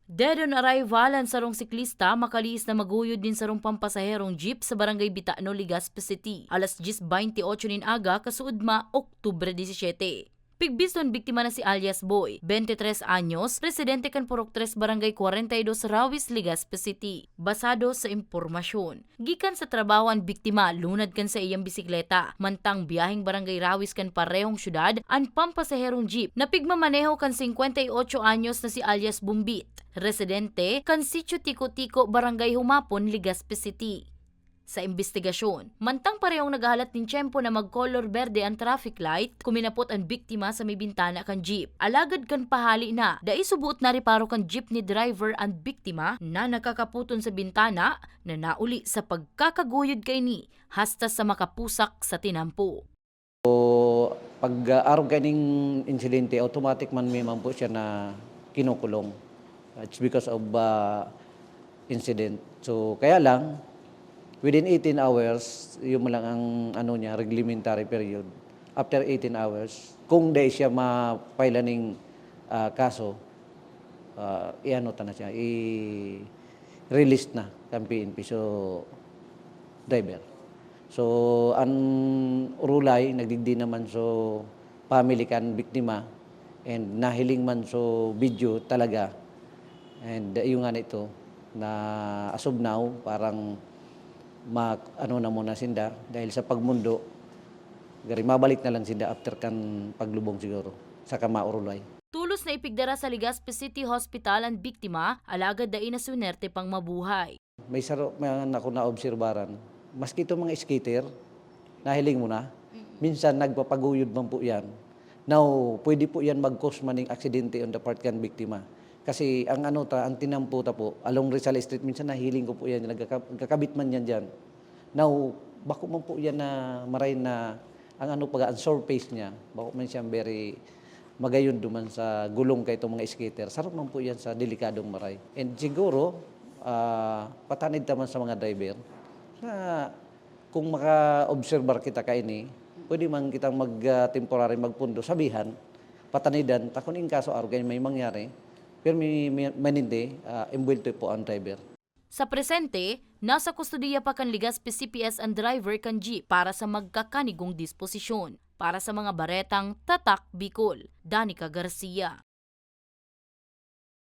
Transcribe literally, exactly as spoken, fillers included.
Dead on arrival an sarong siklista makalihis na maguyod nin sarong pampasaherong jeep sa Barangay Bitano, Legazpi City, alas dyes baynte otso nin aga, kasuodma, Oktubre disisiyete. Pigbiston biktima na si alias Boy, bente tres anyos, residente kan Purok tres, Barangay kwarenta y dos, Rawis, Legazpi City. Basado sa impormasyon, gikan sa trabaho an biktima, lunad kan saiyang bisikleta. Mantang biyaheng Barangay Rawis kan parehong syudad an pampasaherong jeep na pigmamaneho kan singkwenta y otso anyos na si alias Bumbit, residente kan Sitio Tiko-Tiko, Barangay Humapon, Legazpi City. Sa imbestigasyon, mantang parehong naghahalat nin tiyempo na mag-color berde an traffic light, kuminapot an biktima sa may bintana kan jeep. Alagad kan pahali na, dai suboot nareparo kan jeepney driver an biktima na nakakaputon sa bintana na nauli sa pagkakaguyod kaini hasta sa makapusak sa tinampo. So, pag, ah, arog kaining insidente, automatic man mi man po siya na kinukulong. It's because of, ah, incident. So, kaya lang, within eighteen hours, yun man lang ang ano niya, reglementary period. After eighteen hours, kung dai siya ma-file ning, ah, kaso, ah, i-ano ta na siya, i-release na kan P N P. So, driver. So, an urulay, nagdigdi naman so family kan biktima, and nahiling man so video talaga. And, uh, yung nga nito, na as of now, parang ma-, ano na muna sinda, dahil sa pagmundo, gari mabalik na lang sinda after kan paglubong siguro, saka maurulay. Tolos na ipigdara sa Legazpi City Hospital an biktima, alagad dai na swinerte pang mabuhay. May saro man ako naobserbaran, maski itong mga skater, nahiling mo na, minsan nagpapaguyod man po yan. Now, pwede po yan mag-cause man ning aksidente on the part kan biktima. Kasi ang ano ta, ang tinampo ta po, along Rizal Street, minsan nahiling ko po yan, nagkaka-, nagkakabit man yan dyan. Now, bako man po yan na maray na ang ano, pag ang surface niya, bako man siyang very magayon duman sa gulong kaitong mga skater. Sarap man po yan sa delikadong maray. And siguro, ah, patanid ta man sa mga driver na kung maka-obserbar kita kaini, pwede man kitang mag, ah, temporary magpundo, sabihan, patanidan, ta kun in kaso arog kaini may mangyari, pero may, may, manindi, ah, embwelto po ang driver. Sa presente, nasa kustodiya pa kan Legazpi C P S an driver kan jeep para sa magkakanigong disposisyon. Para sa mga baretang Tatak Bicol, Danica Garcia.